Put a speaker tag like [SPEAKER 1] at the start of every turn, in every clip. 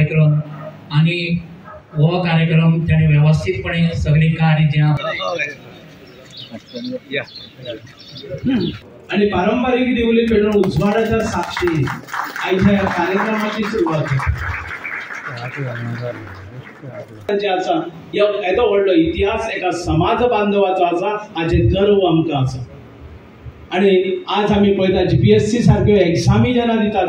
[SPEAKER 1] कार्यक्रम आनी हो कार्यक्रम त्याने व्यवस्थितपणे सगळी कार्य जे
[SPEAKER 2] आणि पारंपरिक दिवली पेटून उजवाडाच्या साक्षी आयच्या ह्या कार्यक्रमाची सुरवात आसा. येदो व्हडलो इतिहास एका समाज बांधवाचो आसा, हाचेर गर्व आमकां आसा. आणि आज आमी पळयता GPSC सारक्यो एग्जामी जेन्ना दितात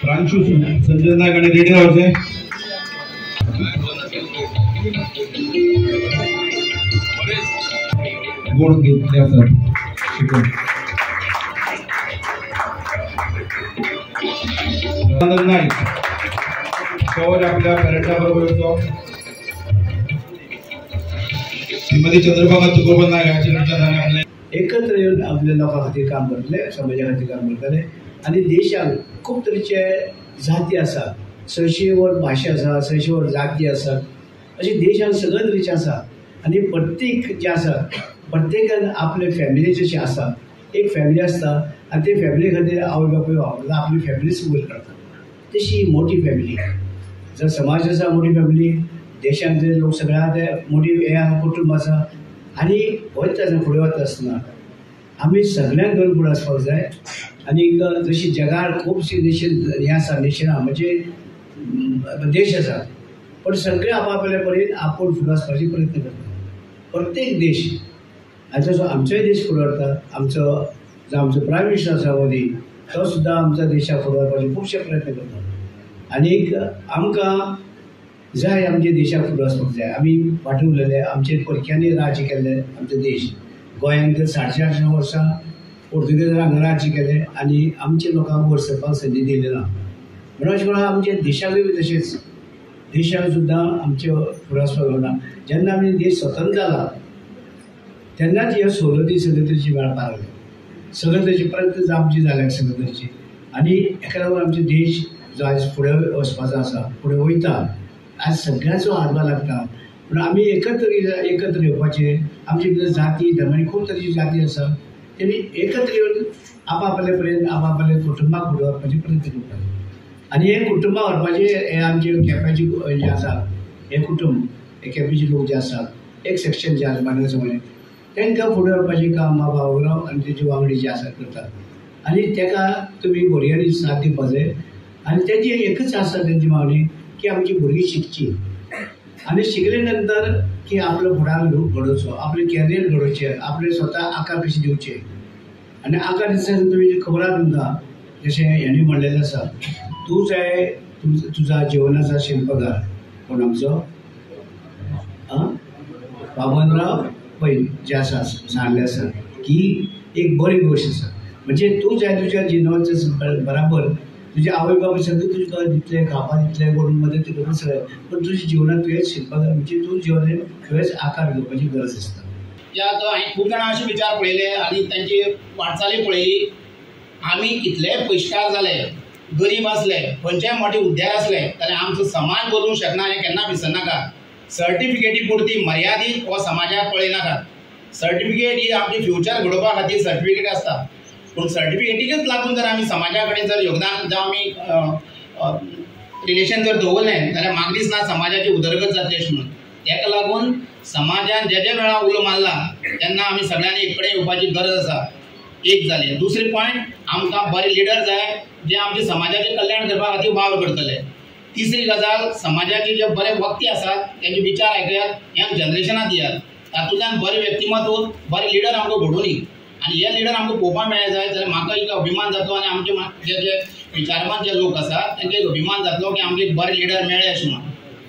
[SPEAKER 3] प्रांशु संजय नायक आणि रेडी रावचे. गुण घेतले आसात शिकून. नाईक शौर्य आपल्या पेरंटा बरोबर येतो. श्रीमती चंद्रभागा तुकोबा नायक हाचे कडच्यान आपले
[SPEAKER 4] एकत्र येवन आपल्या लोकां खातीर काम करतले, समाजा खातीर काम करतले. आनी देशांत खूब तरेचे जाती आसा, 600 वर भाशा आसा, 600 वर जाती आसात, अशें देशांत सगळे तरेचे आसा. आनी प्रत्येक जे आसा प्रत्येकान आपले फॅमिली जशी आसा, एक फॅमिली आसता आनी ते फॅमिली खातीर आवय बापूय वापरता, आपली फॅमिलीच वयर काडटा. तशी मोठी फॅमिली जर समाज आसा, मोठी फॅमिली देशांतले लोक सगळ्या ते मोठी हे कुटुंब आसा. आनी वयता आसतना फुडें वता आसतना आमी सगळ्यांक घेवन फुडें वचपाक जाय. आनी जशी जगार खुबशी नेशन हें आसा, नेशनां म्हणजे देश आसा, पण सगळे आपापल्या परीन आपूण फुडें वचपाचे प्रयत्न करता प्रत्येक देश. आनी तसो आमचोय देश फुडें व्हरता. आमचो जो आमचो प्रायम मिनिस्टर आसा मोदी, तो सुद्दां आमच्या देशाक फुडें व्हरपाचे खुबशे प्रयत्न करता. आनीक आमकां जाय आमच्या देशाक फुडें वचपाक जाय. आमी फाटीं उरलेले, आमचे परक्यांनी राज्य केल्ले आमचो देश. गोंयांत तर 450 वर्सां पोर्तुगेजान हांगा राज्य केलें आनी आमच्या लोकांक वयर सरपाक संदी दिली ना. म्हणून अशें करून आमच्या देशाकूय बी तशेंच देशाक सुद्दां आमचे फुडें वचपाक मेळना. जेन्ना आमी देश स्वतंत्र जाला तेन्नाच ह्यो सवलती सगळे तरेची मेळपाक लागल्यो, सगळे तरेचे प्रयत्न आमचे जाले सगळे तरेचे. आनी हेका लागून आमचो देश जो आयज फुडें वचपाचो आसा, फुडें वयता, आज सगळ्यांचो हातभार लागता. पूण आमी एकत्र येवपाचें. आमचे भितर जाती धर्म आनी खूब तरेची जाती आसा, तेणी एकत्र येवन आपापले पर्यंत आपापले कुटुंबाक फुडें व्हरपाचे प्रयत्न करतात. आनी हे कुटुंबां व्हरपाचे हे आमचे केप्याचे जे आसा, हे कुटुंब हे केपेचे लोक जे आसात, एक सेक्शन जे आसा मांडवी समाज, तांकां फुडें व्हरपाचें काम बाबुराव आनी तेजे वांगडी जे आसात करतात. आनी ताका तुमी भुरग्यांनी साथ दिवपा जाय. आनी तेजी एकच आसा तेंची मागणी की आमची भुरगीं शिकची आनी शिकले नंतर की आपलो फुडार घडोवचो, आपलें कॅरियर घडोवचें, आपले स्वता आकार कशें दिवचे. आनी आकार दिसता तुमी खबर आसा तुमकां, जशें हेणी म्हणलेलें आसा, तूं जाय तुझा जिवनाचा शिल्पकार कोण आमचो बाबनराव पै जे आसा सांगलें आसा की एक बरी गोश्ट आसा. म्हणजे तूं जाय तुज्या जिवनाच्या बराबर तुजे आवय बापूय सगळें तुका दितले, खावपाक दितले, गोड मदत करून सगळें, पण तुज्या जिवनांत तुवें शिल्पकार म्हणजे तूं जिवनान तुवेंच आकार घेवपाची गरज आसता.
[SPEAKER 5] या हांवें खूब जाणां अशे विचार पळयले आनी तांची वाटचाली पळयली. आमी कितलेय पयशकार जाले, गरीब आसले, खंयच्याय मोठे हुद्द्यार आसले जाल्यार आमचो समाज बदलूंक शकना हें केन्ना विसरनाका. सर्टिफिकेटी पुरती मर्यादीत हो समाजाक पळयनाका. सर्टिफिकेट ही आमची फ्युचर घडोवपा खातीर सर्टिफिकेट आसता, पूण सर्टिफिकेटीकच लागून जर आमी समाजा कडेन जर योगदान जावं आमी रिलेशन जर दवरलें जाल्यार म्हाका दिसना समाजाची उदरगत जातली अशें म्हणून. ताका लागून समाजान जे जे वेळार उलो मारला तेन्ना आमी सगळ्यांनी एक कडेन येवपाची गरज आसा. एक जालें. दुसरें पॉयंट, आमकां बरे लिडर जाय जे आमच्या समाजाचें कल्याण करपा खातीर वावर करतले. तिसरी गजाल, समाजाचे जे बरे वक्ते आसात तेंचे विचार आयकयात, यंग जनरेशनाक दियात, तातूंतल्यान बरें व्यक्तिमत्व, बरे लिडर आमकां घडोवन येत. आनी हे लिडर आमकां पळोवपाक मेळ्ळे जायत जाल्यार म्हाका एक अभिमान जातलो आनी आमचे जे जे विचारवान जे लोक आसात तांकां एक अभिमान जातलो की आमकां एक बरे लिडर मेळ्ळे अशें म्हणून.